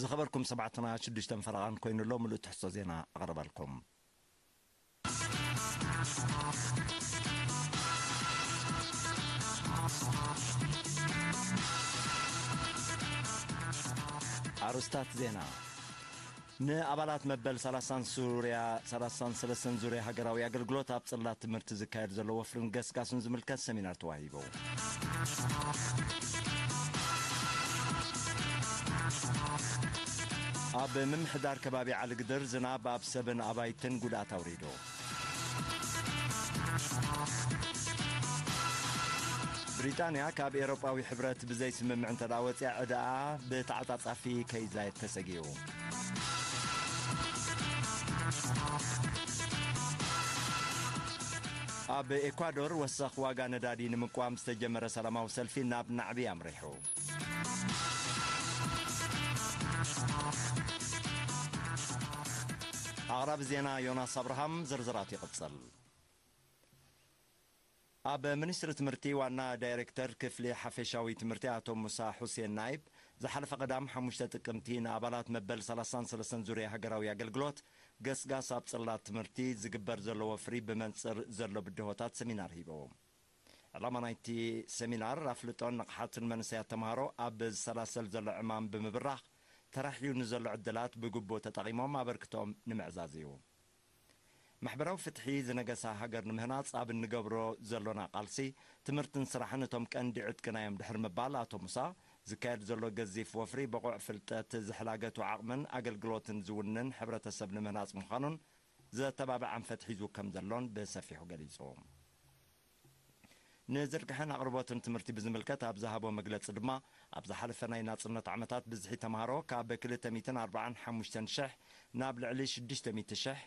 ዝኸበርኩም ሰማዕትና ሽዱሽተ ፈረቓን ኮይኑ ኣሎ። ምሉእ ትሕዝቶ ዜና ኣቕርበልኩም። ኣርስታት ዜና። ንኣባላት መበል ሰላሳን ዙርያ ሰላሳን ሰለስተን ዙርያ ሃገራዊ ኣገልግሎት ኣብ ጽላት ትምህርቲ ዝካየድ ዘሎ ወፍርን ገስጋስን ዝምልከት ሰሚናር ተዋሂቡ። ኣብ ምምሕዳር ከባቢ ዓሊግድር ዝናብ ኣብ ሰብን ኣባይትን ጉድኣት ኣውሪዱ። ብሪጣንያ ካብ ኤውሮጳዊ ሕብረት ብዘይ ስምምዕ እንተ ደኣ ወጺኣ ዕዳኣ ብተዓጻጻፊ ከይዛየድ ተሰጊኡ። ኣብ ኤኳዶር ወሰኽ ዋጋ ነዳዲ ንምቅዋም ዝተጀመረ ሰላማዊ ሰልፊ ናብ ናዕቢ ኣምሪሑ። ኣቕራቢ ዜና ዮናስ ኣብርሃም፣ ዝርዝራቱ ይቕጽል። ኣብ ሚኒስትሪ ትምህርቲ ዋና ዳይሬክተር ክፍሊ ሓፈሻዊ ትምህርቲ ኣቶ ሙሳ ሑሴን ናይብ፣ ዝሓለፈ ቀዳም ሓሙሽተ ጥቅምቲ ንኣባላት መበል ሰላሳን ሰለስተን ዙርያ ሃገራዊ ኣገልግሎት ገስጋስ ኣብ ጽላት ትምህርቲ ዝግበር ዘሎ ወፍሪ ብመንጽር ዘሎ ብድሆታት ሰሚናር ሂቦም። ዕላማ ናይቲ ሰሚናር ኣፍልጦን ንቕሓትን መንእሰያት ተምሃሮ ኣብ ዝሰላሰል ዘሎ ዕማም ብምብራኽ ተራሕዩ ንዘሎ ዕድላት ብግቡእ ተጠቒሞም ኣበርክቶኦም ንምዕዛዝ እዩ። ማሕበራዊ ፍትሒ ዝነገሳ ሃገር ንምህናጽ ኣብ እንገብሮ ዘሎና ቃልሲ፣ ትምህርትን ስራሕን እቶም ቀንዲ ዕጥቅና እዮም ድሕሪ ምባል ኣቶ ሙሳ፣ ዝካየድ ዘሎ ገዚፍ ወፍሪ ብቑዕ ፍልጠት ዝሕላገቱ ዓቕምን ኣገልግሎትን ዝውንን ሕብረተሰብ ንምህናጽ ምዃኑን ዘተባብዕ ኣንፈት ሒዙ ከም ዘሎን ብሰፊሑ ገሊጹ። ንዝርግሐን ኣቕርቦትን ትምህርቲ ብዝምልከት ኣብ ዝሃቦ መግለጺ ድማ፣ ኣብ ዝሓለፈ ናይ ናጽነት ዓመታት ብዝሒ ተምሃሮ ካብ ክልተ ሚእትን ኣርባዓን ሓሙሽተን ሽሕ ናብ ልዕሊ ሽዱሽተ ሚእቲ ሽሕ፣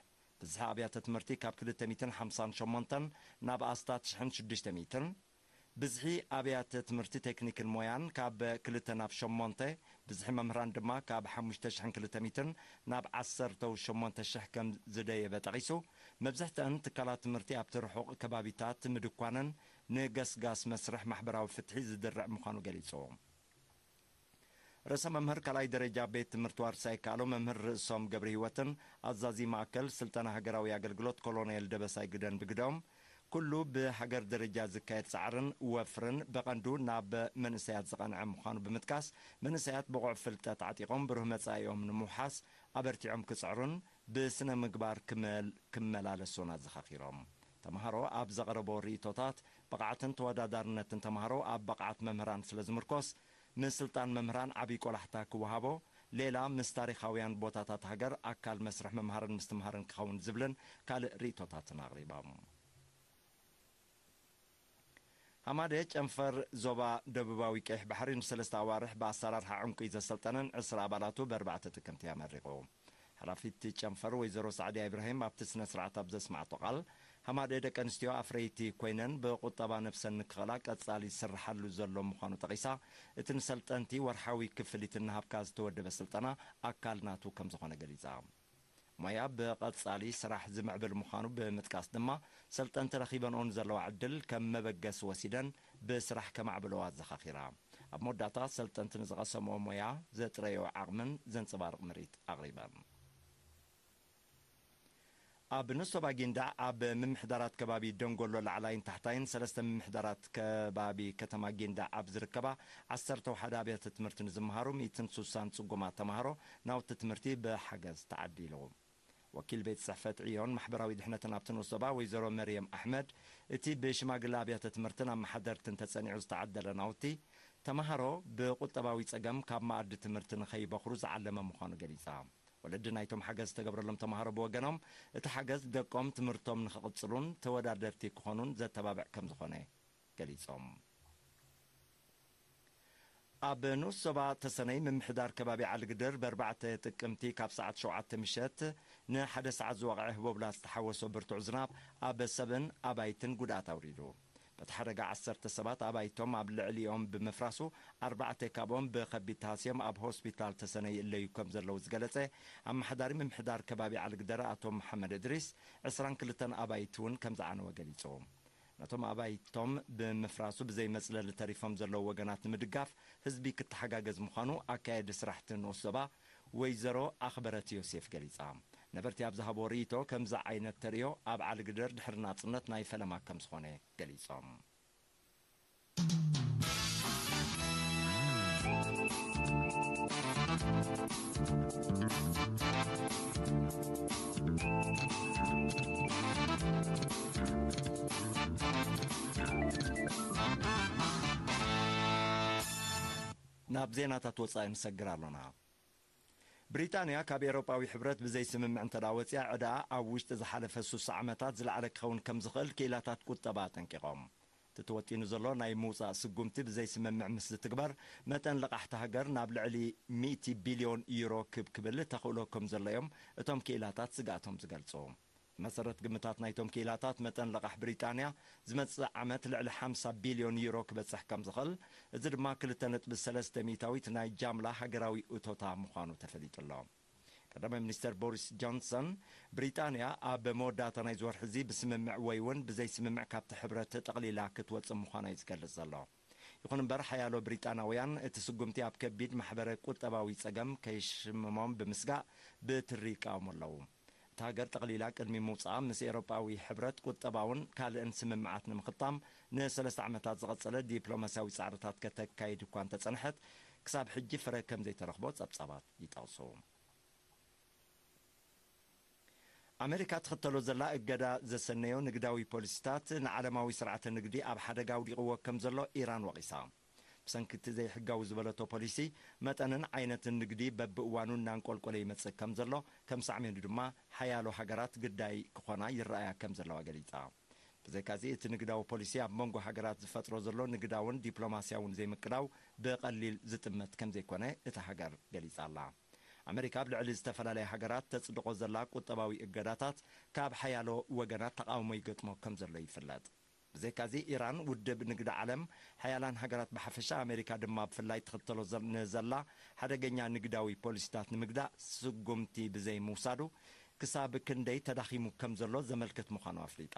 ብዝሒ ኣብያተ ትምህርቲ ካብ ክልተ ሚእትን ሓምሳን ሸሞንተን ናብ ኣስታት ሽሕን ሽዱሽተ ሚእትን፣ ብዝሒ ኣብያተ ትምህርቲ ቴክኒክን ሞያን ካብ ክልተ ናብ ሸሞንተ፣ ብዝሒ መምህራን ድማ ካብ ሓሙሽተ ሽሕን ክልተ ሚእትን ናብ ዓሰርተ ሸሞንተ ሽሕ ከም ዝደየበ ጠቒሱ፣ መብዛሕትአን ትካላት ትምህርቲ ኣብቲ ርሑቕ ከባቢታት ምድኳነን ንገስጋስ መስርሕ ማሕበራዊ ፍትሒ ዝድርዕ ምዃኑ ገሊጹ። ርእሰ መምህር ካልኣይ ደረጃ ቤት ትምህርቲ ዋርሳይ ካሎ መምህር ርእሶም ገብረ ህይወትን ኣዛዚ ማእከል ስልጠና ሃገራዊ ኣገልግሎት ኮሎኔል ደበሳይ ግደን ብግደም፣ ኩሉ ብሃገር ደረጃ ዝካየድ ጻዕርን ወፍርን ብቐንዱ ናብ መንእሰያት ዝቐንዐ ምዃኑ ብምጥቃስ፣ መንእሰያት ብቑዕ ፍልጠት ዓጢቖም ብሩህ መጻኢኦም ንምውሓስ ኣበርቲዖም ክጽዕሩን ብስነ ምግባር ክመል-፣ ክመላለሱን ኣዘኻኺሮም። ተምሃሮ ኣብ ዘቕረቦ ርእይቶታት፣ ብቕዓትን ተወዳዳርነትን ተምሃሮ ኣብ ብቕዓት መምህራን ስለ ዝምርኮስ፣ ምስልጣን መምህራን ዓብዪ ቆላሕታ ክወሃቦ፣ ሌላ ምስ ታሪኻውያን ቦታታት ሃገር ኣካል መስርሕ ምምሃርን ምስትምሃርን ክኸውን ዝብልን ካልእ ርእይቶታትን ኣቕሪቦም። ሃማደ ጨንፈር ዞባ ደቡባዊ ቀይሕ ባሕሪ ንሰለስተ ኣዋርሕ ብኣሰራርሓ ዕንቁይ ዘሰልጠነን ዕስራ ኣባላቱ በርባዕተ ጥቅምቲ ኣመሪቑ። ሓላፊት ጨንፈር ወይዘሮ ሳዕድያ ኢብራሂም ኣብቲ ስነ ስርዓት ኣብ ዘስማዕቶ ቃል፣ ሃማደ ደቂ ኣንስትዮ ኣፍረይቲ ኮይነን ብቁጠባ ነብሰን ንክኽእላ ቀጻሊ ዝስርሓሉ ዘሎ ምዃኑ ጠቒሳ፣ እቲ ንሰልጠንቲ ወርሓዊ ክፍሊት እናሃብካ ዝተወደበ ስልጠና ኣካል ናቱ ከም ዝኾነ ገሊጻ። ሞያ ብቐጻሊ ስራሕ ዝምዕብል ምዃኑ ብምጥቃስ ድማ፣ ሰልጠንቲ ረኺበንኦ ንዘለዋ ዕድል ከም መበገሲ ወሲደን ብስራሕ ከማዕብለዋ ኣዘኻኺራ። ኣብ መወዳእታ፣ ሰልጠንቲ ንዝቐሰምኦ ሞያ ዘጥረዮ ዓቕምን ዘንጸባርቕ ምርኢት ኣቕሪበን። ኣብ ንስ ዞባ ጊንዳዕ ኣብ ምምሕዳራት ከባቢ ደንጎሎ ላዕላይን ታሕታይን ሰለስተ ምምሕዳራት ከባቢ ከተማ ጊንዳዕ ኣብ ዝርከባ ዓሰርተ ሓደ ኣብያተ ትምህርቲ ንዝመሃሩ ሚእትን ስሳን ጽጉማት ተምሃሮ ናውቲ ትምህርቲ ብሓገዝ ተዓዲሉ። ወኪል ቤት ጽሕፈት ዕዮን ማሕበራዊ ድሕነትን ኣብቲ ንኡስ ዞባ ወይዘሮ መርየም ኣሕመድ፣ እቲ ብሽማግለ ኣብያተ ትምህርትን ኣመሓደርትን ተጸኒዑ ዝተዓደለ ናውቲ፣ ተምሃሮ ብቁጠባዊ ጸገም ካብ መኣዲ ትምህርቲ ንኸይበኽሩ ዝዓለመ ምዃኑ ገሊጻ። ወለዲ ናይቶም ሓገዝ ዝተገብረሎም ተምሃሮ ብወገኖም፣ እቲ ሓገዝ ደቆም ትምህርቶም ንኽቕጽሉን ተወዳደርቲ ክኾኑን ዘተባብዕ ከም ዝኾነ ገሊጾም። ኣብ ንኡስ ዞባ ተሰነይ ምምሕዳር ከባቢ ዓሊግድር ብኣርባዕተ ጥቅምቲ ካብ ሰዓት ሸውዓተ ምሸት ንሓደ ሰዓት ዝወቕዐ ህቦብላ ዝተሓወሶ ብርቱዕ ዝናብ ኣብ ሰብን ኣባይትን ጉድኣት ኣውሪዱ። በቲ ሓደጋ ዓሰርተ ሰባት ኣባይቶም ኣብ ልዕሊኦም ብምፍራሱ ኣርባዕተ ካብኦም ብኸቢድ ተሃስዮም ኣብ ሆስፒታል ተሰነይ ይእለዩ ከም ዘለዉ ዝገለጸ ኣመሓዳሪ ምምሕዳር ከባቢ ዓሊግደረ ኣቶ መሓመድ እድሪስ፣ ዕስራን ክልተን ኣባይቲ እውን ከም ዝዓነወ ገሊጹ። ነቶም ኣባይቶም ብምፍራሱ ብዘይ መጽለሊ ተሪፎም ዘለዉ ወገናት ንምድጋፍ ህዝቢ ክተሓጋገዝ ምዃኑ ኣካየዲ ስራሕቲ ንኡስ ዞባ ወይዘሮ ኣኽበረት ዮሴፍ ገሊጻ። ነበርቲ ኣብ ዝሃቦ ርእይቶ፣ ከምዚ ዓይነት ተርእዮ ኣብ ዓሊ ግደር ድሕሪ ናጽነት ናይ ፈለማ ከም ዝኾነ ገሊጾም። ናብ ዜናታት ወጻኢ ንሰግር ኣሎና። ብሪጣንያ ካብ ኤውሮጳዊ ሕብረት ብዘይ ስምምዕ እንተ ደኣ ወጺኣ፣ ዕዳኣ ኣብ ውሽጢ ዝሓለፈ ስሳ ዓመታት ዝለዓለ ክኸውን ከም ዝኽእል ክኢላታት ቁጠባ ኣጠንቂቖም። እቲ ተወጢኑ ዘሎ ናይ ምውጻእ ስጉምቲ ብዘይ ስምምዕ ምስ ዝትግበር፣ መጠን ልቓሕቲ ሃገር ናብ ልዕሊ ሚእቲ ቢልዮን ዩሮ ክብ ክብል ተኽእሎ ከም ዘሎ እዮም እቶም ክኢላታት ስግኣቶም ዝገልጹ። ብመሰረት ግምታት ናይቶም ክኢላታት፣ መጠን ልቓሕ ብሪጣንያ ዝመጽእ ዓመት ልዕሊ ሓምሳ ቢልዮን ዩሮ ክበጽሕ ከም ዝኽእል፣ እዚ ድማ ክልተ ነጥቢ ሰለስተ ሚእታዊት ናይ ጃምላ ሃገራዊ እቶታ ምዃኑ ተፈሊጡ ኣሎ። ቀዳማይ ሚኒስተር ቦሪስ ጆንሰን፣ ብሪጣንያ ኣብ መወዳእታ ናይዚ ወርሒ እዚ ብስምምዕ ወይ እውን ብዘይ ስምምዕ ካብቲ ሕብረት ጠቕሊላ ክትወጽእ ምዃና እዩ ዝገልጽ ዘሎ። ይኹን እምበር፣ ሓያሎ ብሪጣናውያን እቲ ስጉምቲ ኣብ ከቢድ ማሕበረ ቁጠባዊ ጸገም ከይሽምሞም ብምስጋእ ብትሪ ይቃወሙ ኣለዉ። እታ ሃገር ጠቕሊላ ቅድሚ ምውጻኣ ምስ ኤውሮጳዊ ሕብረት ቁጠባውን ካልእን ስምምዓት ንምኽጣም ንሰለስተ ዓመታት ዝቐጸለ ዲፕሎማስያዊ ጻዕርታት ከተካይድ እኳ እንተጸንሐት፣ ክሳብ ሕጂ ፍረ ከም ዘይተረኽቦ ጸብጻባት ይጠቕሱ። ኣመሪካ ትኽተሎ ዘላ እገዳ ዘሰነዮ ንግዳዊ ፖሊሲታት ንዓለማዊ ስርዓተ ንግዲ ኣብ ሓደጋ ኣውዲቕዎ ከም ዘሎ ኢራን ወቒሳ። ብሰንኪ እቲ ዘይሕጋዊ ዝበለቶ ፖሊሲ፣ መጠንን ዓይነትን ንግዲ በብእዋኑ እናንቆልቆለ ይመጽእ ከም ዘሎ፣ ከም ሳዕቤኑ ድማ ሓያሎ ሃገራት ግዳይ ክኾና ይረኣያ ከም ዘለዋ ገሊጻ። ብዘይካዚ፣ እቲ ንግዳዊ ፖሊሲ ኣብ መንጎ ሃገራት ዝፈጥሮ ዘሎ ንግዳውን ዲፕሎማስያውን ዘይምቅዳው ብቐሊል ዝጥመት ከም ዘይኮነ እታ ሃገር ገሊጻ ኣላ። ኣመሪካ ኣብ ልዕሊ ዝተፈላለያ ሃገራት ተጽድቖ ዘላ ቁጠባዊ እገዳታት ካብ ሓያሎ ወገናት ተቓውሞ ይገጥሞ ከም ዘሎ ይፍለጥ። ብዘይካዚ፣ ኢራን ውድብ ንግዲ ዓለም፣ ሓያላን ሃገራት ብሓፈሻ፣ ኣመሪካ ድማ ብፍላይ ትኽተሎ ዘ-፣ ንዘላ ሓደገኛ ንግዳዊ ፖሊሲታት ንምግዳእ ስጉምቲ ብዘይ ምውሳዱ ክሳብ ክንደይ ተዳኺሙ ከም ዘሎ ዘመልክት ምዃኑ ኣፍሊጣ።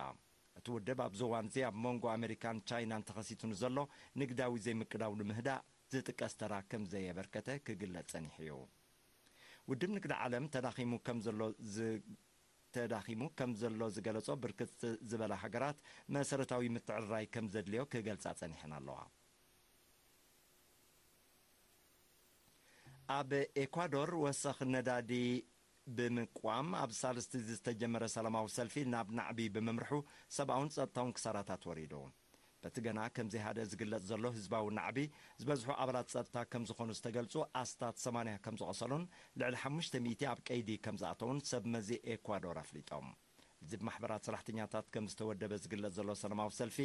እቲ ውድብ ኣብዚ እዋን እዚ ኣብ መንጎ ኣመሪካን ቻይናን ተኸሲቱ ንዘሎ ንግዳዊ ዘይምቅዳው ንምህዳእ ዝጥቀስ ተራ ከም ዘየበርከተ ክግለጽ ጸኒሑ እዩ። ውድብ ንግዲ ዓለም ተዳኺሙ ከም ዘሎ ዝ-፣ ተዳኺሙ ከም ዘሎ ዝገለጾ ብርክት ዝበላ ሃገራት መሰረታዊ ምትዕርራይ ከም ዘድልዮ ክገልጻ ጸኒሐን ኣለዋ። ኣብ ኤኳዶር ወሰኽ ነዳዲ ብምቋም ኣብ ሳልስቲ ዝተጀመረ ሰላማዊ ሰልፊ ናብ ናዕቢ ብምምርሑ ሰብኣውን ጸጥታውን ክሳራታት ወሪዱ። በቲ ገና ከም ዘይሃደ ዝግለጽ ዘሎ ህዝባዊ ናዕቢ፣ ዝበዝሑ ኣባላት ጸጥታ ከም ዝኾኑ ዝተገልጹ ኣስታት ሰማንያ ከም ዝቖሰሉን ልዕሊ ሓሙሽተ ሚእቲ ኣብ ቀይዲ ከም ዝኣተዉን ሰብ መዚ ኤኳዶር ኣፍሊጦም። እዚ ብማሕበራት ሰራሕተኛታት ከም ዝተወደበ ዝግለጽ ዘሎ ሰላማዊ ሰልፊ፣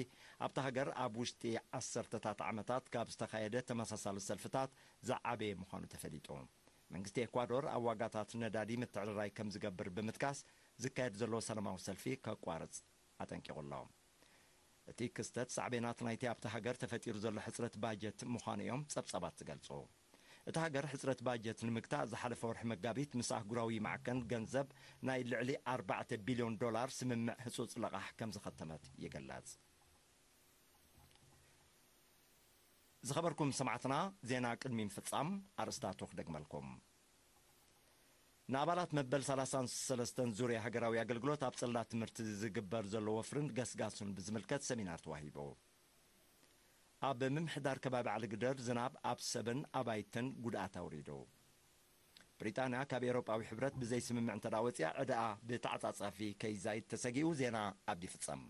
ኣብታ ሃገር ኣብ ውሽጢ ዓሰርተታት ዓመታት ካብ ዝተኻየደ ተመሳሳሊ ሰልፍታት ዝዓበየ ምዃኑ ተፈሊጡ። መንግስቲ ኤኳዶር ኣብ ዋጋታት ነዳዲ ምትዕርራይ ከም ዝገብር ብምጥቃስ፣ ዝካየድ ዘሎ ሰላማዊ ሰልፊ ከቋርጽ ኣጠንቂቑ ኣሎ። እቲ ክስተት ሳዕቤናት ናይቲ ኣብታ ሃገር ተፈጢሩ ዘሎ ሕጽረት ባጀት ምዃኑ እዮም ጸብጻባት ዝገልጹ። እታ ሃገር ሕጽረት ባጀት ንምግታእ ዝሓለፈ ወርሒ መጋቢት ምስ ኣህጉራዊ ማዕከን ገንዘብ ናይ ልዕሊ ኣርባዕተ ቢልዮን ዶላር ስምምዕ ህጹጽ ለቓሕ ከም ዝኸተመት ይግለጽ። ዝኸበርኩም ሰማዕትና፣ ዜና ቅድሚ ምፍጻም ኣርእስታቱ ክደግመልኩም። ንኣባላት መበል ሰላሳን ሰለስተን ዙርያ ሃገራዊ ኣገልግሎት ኣብ ጽላት ትምህርቲ ዝግበር ዘሎ ወፍርን ገስጋሱን ብዝምልከት ሰሚናር ተዋሂቡ። ኣብ ምምሕዳር ከባቢ ዓሊ ግደር ዝናብ ኣብ ሰብን ኣባይትን ጉድኣት ኣውሪዱ። ብሪጣንያ ካብ ኤውሮጳዊ ሕብረት ብዘይ ስምምዕ እንተ ደኣ ወጺኣ፣ ዕዳኣ ብተዓጻጻፊ ከይዛይድ ተሰጊኡ። ዜና ኣብዲ ይፍጸም።